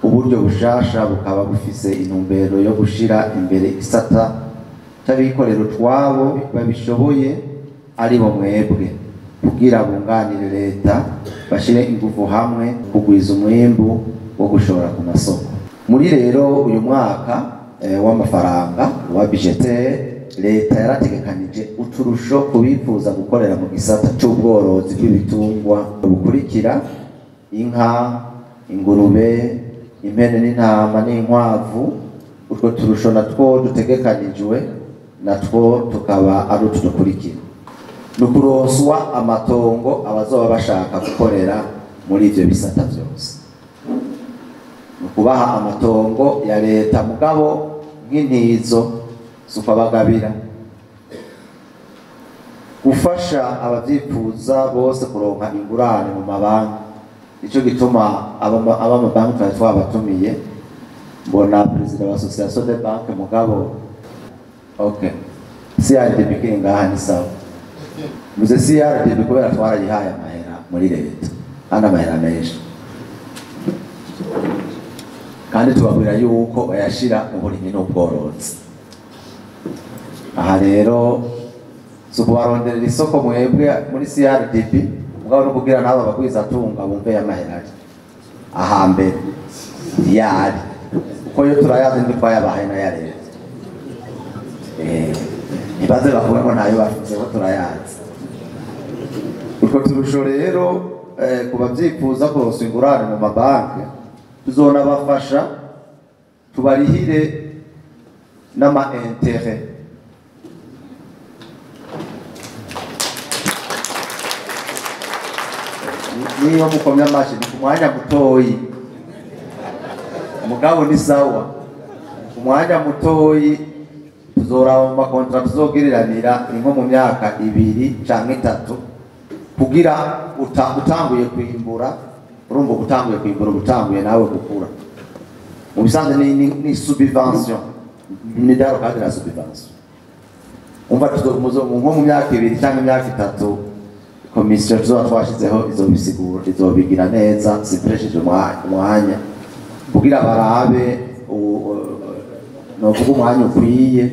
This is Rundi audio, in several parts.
Uburyo bushasha bukaba bufise intumbero yo gushira imbere igisata c'abikorera utwabo babishoboye, ari bo mwebwe, kugira bunganire leta, bashire ingufu hamwe kugwiza umwimbu wo gushora ku masoko. Muri rero uyu mwaka w'amafaranga wa budgetaire, leta yarategekanije uturusho kubifuza gukorera mu gisata c'ubworozi bw'ibitungwa bukurikira: inka, ingurube, impene n'intama n'inkwavu. Utwo turusho natwo dutegekanijwe natwo tukaba ari utu dukurikira: ni ukuronswa amatongo abazoba bashaka gukorera muri ivyo bisata vyose, ni ukubaha amatongo ya leta mugabo nk'intizo zukabagabira, gufasha abavyifuza bose kuronka ingurane mu mabanki. Nico gituma abamabanki twari twabatumiye, mbona perezida wa association de banque mugabo okay, CRDB kiri ngaha ni sawa. Muze CRDB kubera twarayihaye amahera muri leta, kandi amahera menshi, kandi tubabwira yuko bayashira mu burimyi n'ubworozi. Aha rero si ukubaronderera isoko mwebwe muri CRDB, mugabo no kugira n'aba bagwizatunga bumve y'amahera ari ahambere yari, kuko yo turayazi ntitwayabahaye n'aya leta. Ntibaze bavuge ngo ntayo bafise, ko turayazi. Utwo turusho rero ku bavyifuza kuronsa ingurane mu mabanki, tuzonabafasha tubarihire n'ama intérêt. Niyo mukomye amashi ni ku mwanya mutoyi, mugabo ni sawa. Ku mwanya mutoyi tuzoraba mu makontra tuzogiriranira, ni nko mu myaka 2 canke 3, kugira utanguye kwimbura. Urumva utanguye kwimbura, utanguye nawe gukura. Mu bisanzwe ni subvention, ni daro kandi la subvention. Umva nko mu myaka 2 canke imyaka 3, komisiyo tuzoba twashizeho izobisigura, izobigira neza, zipresheje umwanya kugira barabe novuga umwanya ukwiye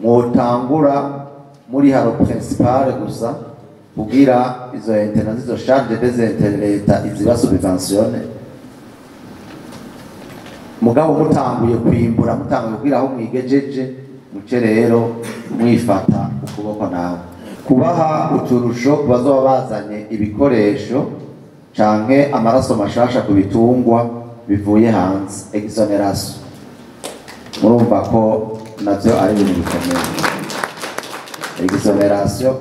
mwotangura muri haro principale gusa, kugira izo intérêt, izo charge des intérêts leta iziba subventionne. Mugabo mutanguye kwimbura, mutanguye kugira aho mwigejeje, muce rero mwifata ukuboko nawe. Kubaha uturusho bazoba bazanye ibikoresho canke amaraso mashasha ku bitungwa bivuye hanze, exoneration. Murumva ko navyo ari ibintu bikomeye. Exoneration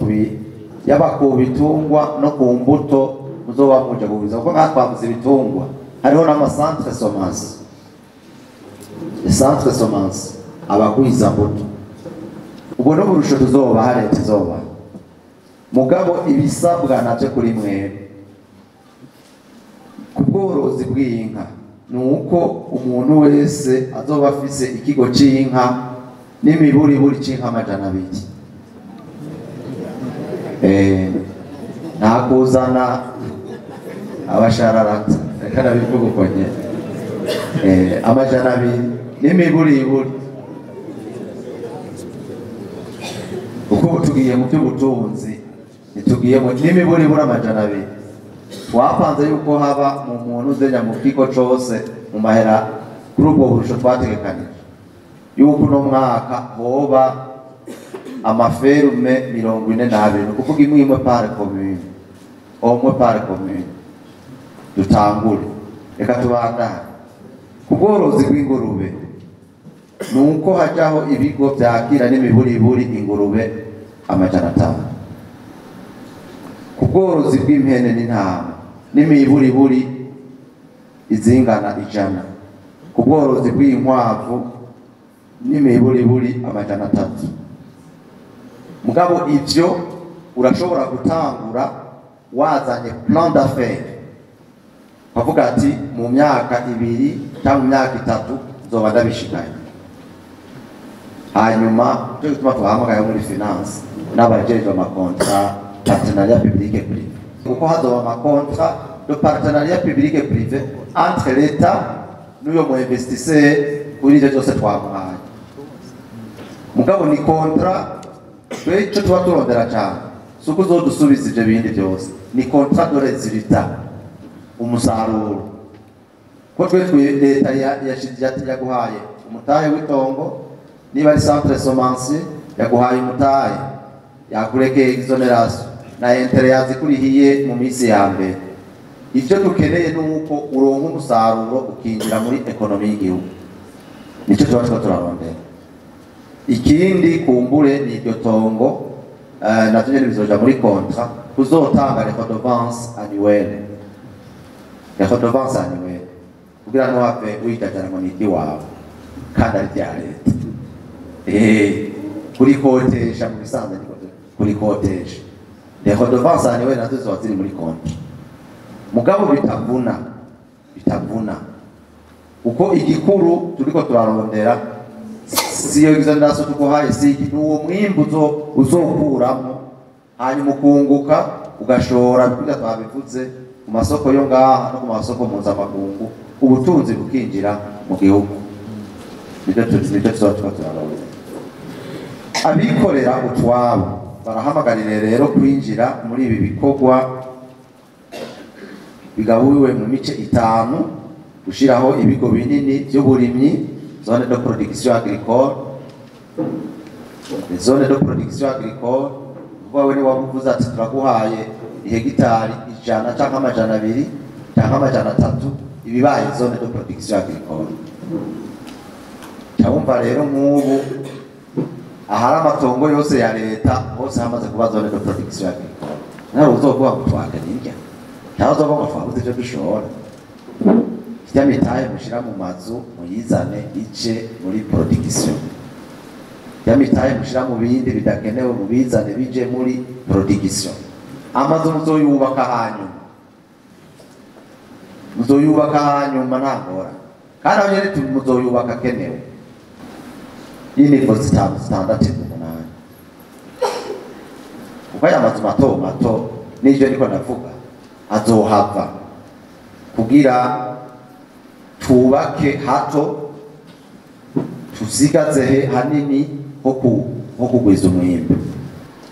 yaba ku bitungwa no ku mbuto muzoba muje kubiza, kuko nka twavuze ibitungwa hariho n'ama centre semence, centre semence abagwiza mbuto. Ubwo n'uburusho tuzobaha, leta izobaha, mugabo ibisabwa navyo kuri mwebwe ku bworozi bw'inka ni uko umuntu wese azoba afise ikigo c'inka n'imiburiburi c'inka 200. Nta kuzana abashararata, reka nabivuga uko nyene. 200 n'imiburiburi. Uko ubu tugiye mu by'ubutunzi, ntitugiye mu n'imiburiburi 200. Twapanze yuko haba mu muntu uzenya mu kigo cose mu mahera kuri ubwo burusho twategekanije yuko uno mwaka hoba amaferme 42, ni ukuvuga imwe imwe par commune, omwe par commune. Dutangure, reka tubandane. Ku bworozi bw'ingurube ni uko hajaho ibigo vyakira n'imiburiburi ingurube 500. Ku bworozi bw'impene n'intama n'imiburiburi izingana 100. Ku bworozi bw'inkwavu n'imiburiburi 300. Mugabo ivyo urashobora gutangura wazanye plan d'affaires, ukavuga ati mu myaka 2 cyangwa mu myaka 3 nzoba ndabishikanye. Hanyuma cyo gituma tubahamagaye muri finance n'abajejwe amakontra partenariat public et privé, kuko hazoba amakontra de partenariat public et privé entre l'État n'uyo mu investisseur kuri ivyo byose twamuhaye. Mugabo ni contrat, twe ico tuba turondera cane si uko uzodusubiza ivyo bindi byose, ni contrat de résultat, umusaruro. Ko twe leta yaguhaye umutahe w'itongo, niba ari centre semencier yaguhaye umutahe, yakurekeye exonération na intérêt yazikurihiye mu minsi ya mbere. Ivyo dukeneye ni uko uronka umusaruro ukinjira muri économie y'igihugu, nico tuba turiko turarondera. Ikindi kumbure ni iryo tongo, navyo nyene bizoja muri contrat, kuzotanga les redevances annuelles, les redevances annuelles, kugira ntuhave wijajara ngo ni iry'iwawe kandi ari irya leta. Kurikotesha mu bisanzwe niko kurikotesha, les redevances annuelles nazo zizoba ziri muri contrat, mugabo bitavuna, kuko igikuru turiko turarondera si iyo exonération tuguhaye, si ni uwo mwimbu uzokuramo, hanyuma ukunguka ugashora kurya twabivuze ku masoko yo ngaha no ku masoko mpuzamakungu, ubutunzi bukinjira mu gihugu. Nibyo tuzoba turiko turarondera. Abikorera utwabo barahamagarire rero kwinjira muri ibi bikorwa bigabuwe mu mice itanu: gushiraho ibigo binini by'uburimyi, zone de production agricole. Zone de production agricole, kuko ni wabuvuze ati turaguhaye ihegitari 100 canke 200 canke 300, ibibaye zone de production agricole. Cyumva rero nk'ubu ahari amatongo yose ya leta hose hamaze kuba zone de production agricole, nawe uzovuga ngo twagana indya, ntawe uzovuga ngo twabuze ivyo dushora. Kirya mitahe mushira mu mazu muyizane ice muri production, kirya mitahe mushira mu bindi bidakenewe mubizane bije muri production. Amazu muzoyubaka hanyuma, muzoyubaka hanyuma, nta ngorane, kandi aho nyene muzoyubaka akenewe y'inivo zitanu, zitandatu, umunani, kuko aya mazu mato mato n'ivyo niko ndavuga azohava kugira twubake hato tusigaze he hanini ho kugwiza umwimbu.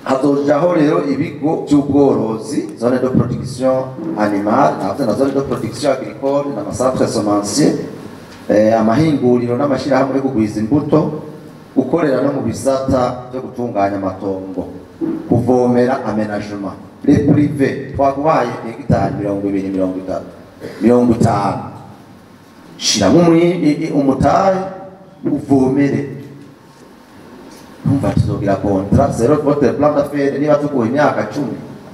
Hazojaho rero ibigo by'ubworozi, zone de production animale na zone de production agricole na macentre semencier, amahinguriro n'amashirahamwe yo kugwiza imbuto, gukorera no mu bisata byo gutunganya amatongo, kuvomera, aménagement. Les privés, twaguhaye hegitari 20, 30, 50, shiramo umutahe uvomere. Numva tuzogira contrat zéro votre plan d'affaires, niba tuguha imyaka 10,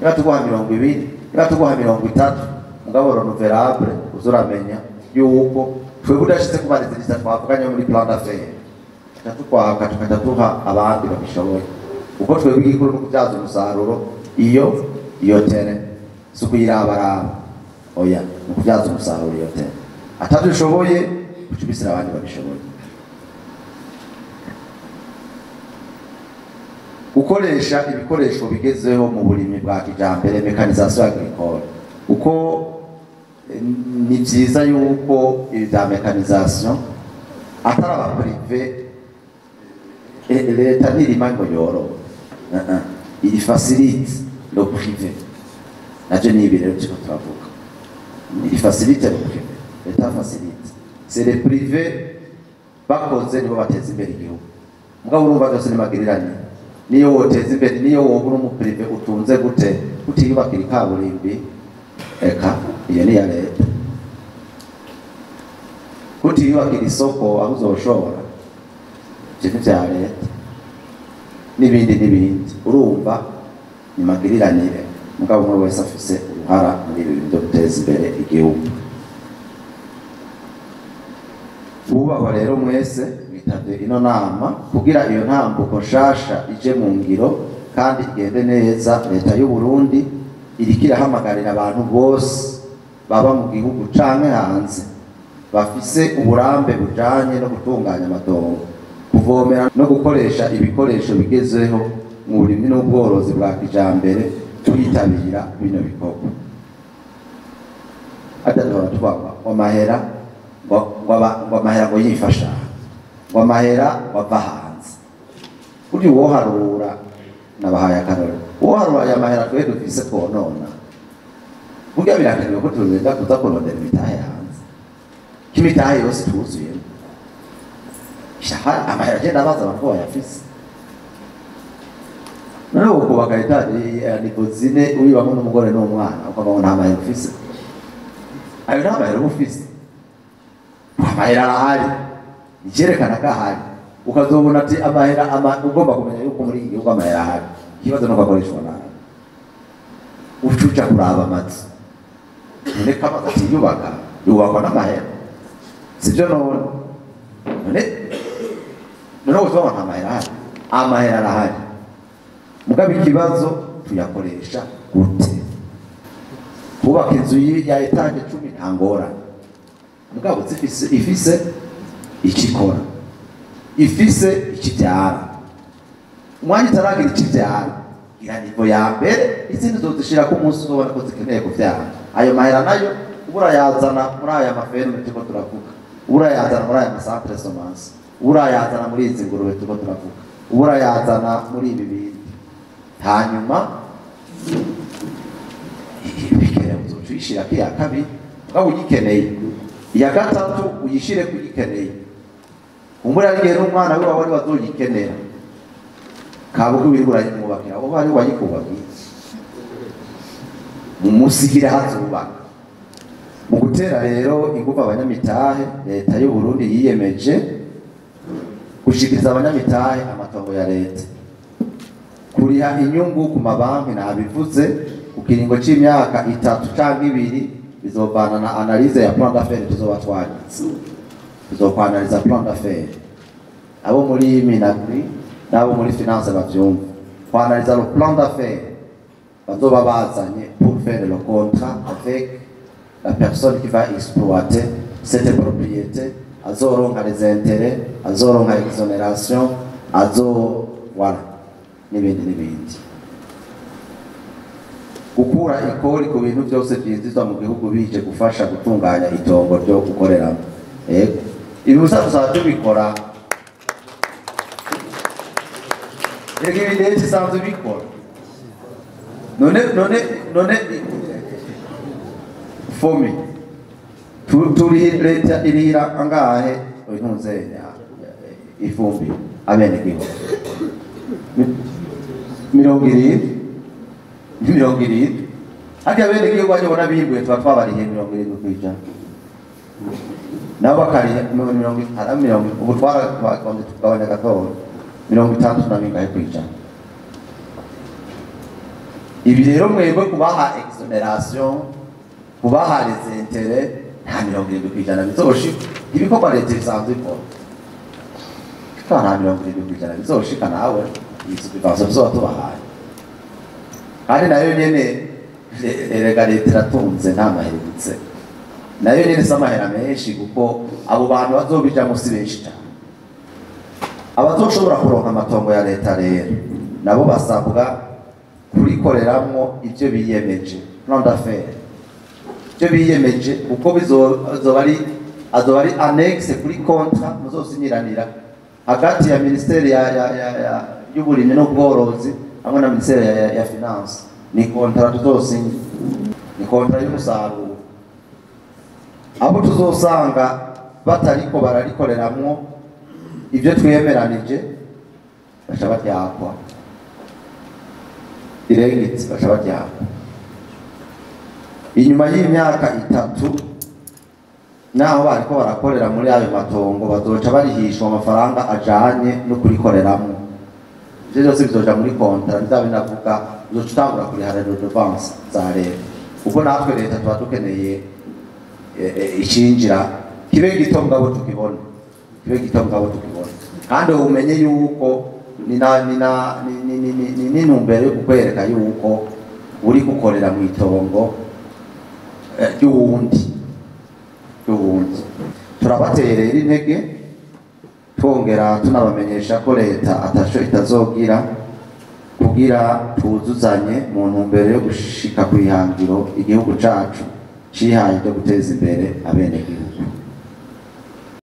niba tuguha 20, niba tuguha 30, mugabo renouvelable, uzoramenya yuko twebwe udashitse ku marésultats twavuganye muri plan d'affaires, tukwaka tukaja tuha abandi babishoboye, kuko twebwe igikuru ni ukubyaza umusaruro iyo terrain, si ukuyirabaraba, oya, ni ukubyaza umusaruro iyo terrain. Atadushoboye ucubisira abandi babishoboye. Gukoresha ibikoresho bigezeho mu burimyi bwa kijambere, mécanisation agricole, kuko ni vyiza yuko ibi vya mécanisation atari aba privé. Leta ntirima ngo yorore, il facilite le privé. Navyo ni ibi rero turiko turavuga, il facilite le privé, leta facilite, c'est le privé bakoze nibo bateza imbere igihugu. Mugabo urumva byose ni magirirane, niyo woteza imbere, niyo woba uri umuprivé utunze gute, utiyubakira ikaburimbi, eka iyo ni iya leta, kutiyubakira isoko aho uzoshora, ivyo ni vya leta, n'ibindi n'ibindi. Urumva ni magiriranire, mugabo umwe wese afise uruhara muri ibi bintu byo guteza imbere igihugu. Bubahwa rero mwese mwitavye ino nama, kugira iyo ntambuko nshasha ije mu ngiro kandi igende neza, leta y'u Burundi iriko irahamagarira abantu bose baba mu gihugu canke hanze bafise uburambe bujanye no gutunganya amatongo, kuvomera no gukoresha ibikoresho bigezeho mu burimyi n'ubworozi bwa kijambere kwitabira bino bikorwa. Ata tuba twagwa amahera Ngo amahera ngo yifasha, ngo amahera wava hanze. Burya uwoharura, nabahaye akarorero, uwoharura aya mahera twe dufise twonona, burya birakenewe ko tugenda kuza kurondera imitahe hanze, ko imitahe yose twuzuyemo. Amahera agenda abaza abantu ko bayafise. None ukubaka etaje ya niveau 4 uyibamo n'umugore n'umwana, ukavuga ngo nta mahera ufise. Ayo nta mahera uba ufise. Amahera arahari, icyerekana ko ahari. Ukazobona ati amahera ugomba kumenya yuko muri iki gihugu amahera ahari. Ikibazo nuko akoreshwa nabi. Ucuca kuraba amazu. None ko amazu atiyubaka, yubakwa n'amahera. Sibyo none? None uvuga ngo nta mahera ahari. Amahera arahari. Mugabo ikibazo tuyakoresha gute? Kubaka inzu ya etaje 10 nta ngorane. Mugabo ifise ikikora, ifise ikibyara. Umwanya itaragira ikibyara, gira nivo ya mbere, izindi uzozishira ku munsi uzobona ko zikeneye kuvyara. Ayo mahera nayo urayazana muri aya maferme turiko turavuga, urayazana muri aya macentre semence, urayazana muri izi ngurube turiko turavuga, urayazana muri ibi bindi. Hanyuma ibikere uzoca iya kabiri, mugabo uyikeneye. Iya gatatu uyishire kuyikeneye. Kumbura ari n'umwana wiwe wari wazoyikenera. Kabuko biri urayimwubakira, uba ari wayikubakiye. Mumusigira hazubaka. Mu gutera rero ingufu abanyamitahe, leta y'u Burundi yiyemeje gushikiriza abanyamitahe amatongo ya leta, kuriha inyungu ku mabanki nabivuze ku kiringo c'imyaka 3 canke 2, bizovana na analyse ya plan d'affaires tuzoba twagize. Tuzokwanaliza plan d'affaires. Abo muri Minagri n'abo muri finance bavyumva. Kwanaliza le plan d'affaires bazoba bazanye pour faire le contrat avec la personne qui va exploiter cette propriété, azoronka les intérêts, azoronka exonération, azo voilà n'ibindi n'ibindi. Gukura ikori ku bintu byose byinjizwa mu gihugu bije gufasha gutunganya itongo ryo gukoreramo. Yego, ibi tuzaba tubikora. Reka ibi leta isanzwe ibikora. None fomi turi leta irira angahe intunzenya ifumbire abenegihugu 70 70. Hadi abenegihugu baje bona bimbuye tuba twabarihe 70%. Nabo bakarihe 50, ubu twarabakonde tugabanya gatoya 60 na bingahe kwijana. Ibi rero mwebwe kubaha exoneration, kubaha les intérêts, nta 70% bizoshika. Ibikorwa leta isanzwe ikora nta 70% bizoshika, nawe ibibanza bizoba tubahaye. Kandi nayo nyene erega leta iratunze nta maherutse, nayo nyene si amahera menshi, kuko abo bantu bazobijamwo si benshi cane. Abazoshobora kuronka amatongo ya leta rero nabo basabwa kurikoreramwo ivyo biyemeje, plan d'affaires ivyo biyemeje, kuko bizoba ari azoba ari annexe kuri contrat muzosinyiranira hagati ya ministeri ya y'uburimyi n'ubworozi hamwe na ministeri ya finance. Ni contrat tuzosinya, ni contrat y'umusaruro. Abo tuzosanga batariko bararikoreramwo ivyo twemeranije baca baryakwa irengitse, baca baryakwa. Inyuma y'imyaka 3 naho bariko barakorera muri ayo matongo bazoca barihishwa amafaranga ajanye no kurikoreramwo. Ivyo vyose bizoja muri contrat, nizaba binavuga uzoca utangura kuriha redevance za leta, kuko natwe leta tuba dukeneye icinjira kibe gito mugabo tukibona, kibe gito mugabo tukibona. Kandi umenye yuko ni intumbero yo kukwereka yuko uri gukorera mu itongo ry'uwundi. Turabateye rero intege, twongera tunabamenyesha ko leta ataco itazogira kugira tuzuzanye mu ntumbero yo gushika kw'ihangiro igihugu cacu cihaye ryo guteza imbere abenegihugu.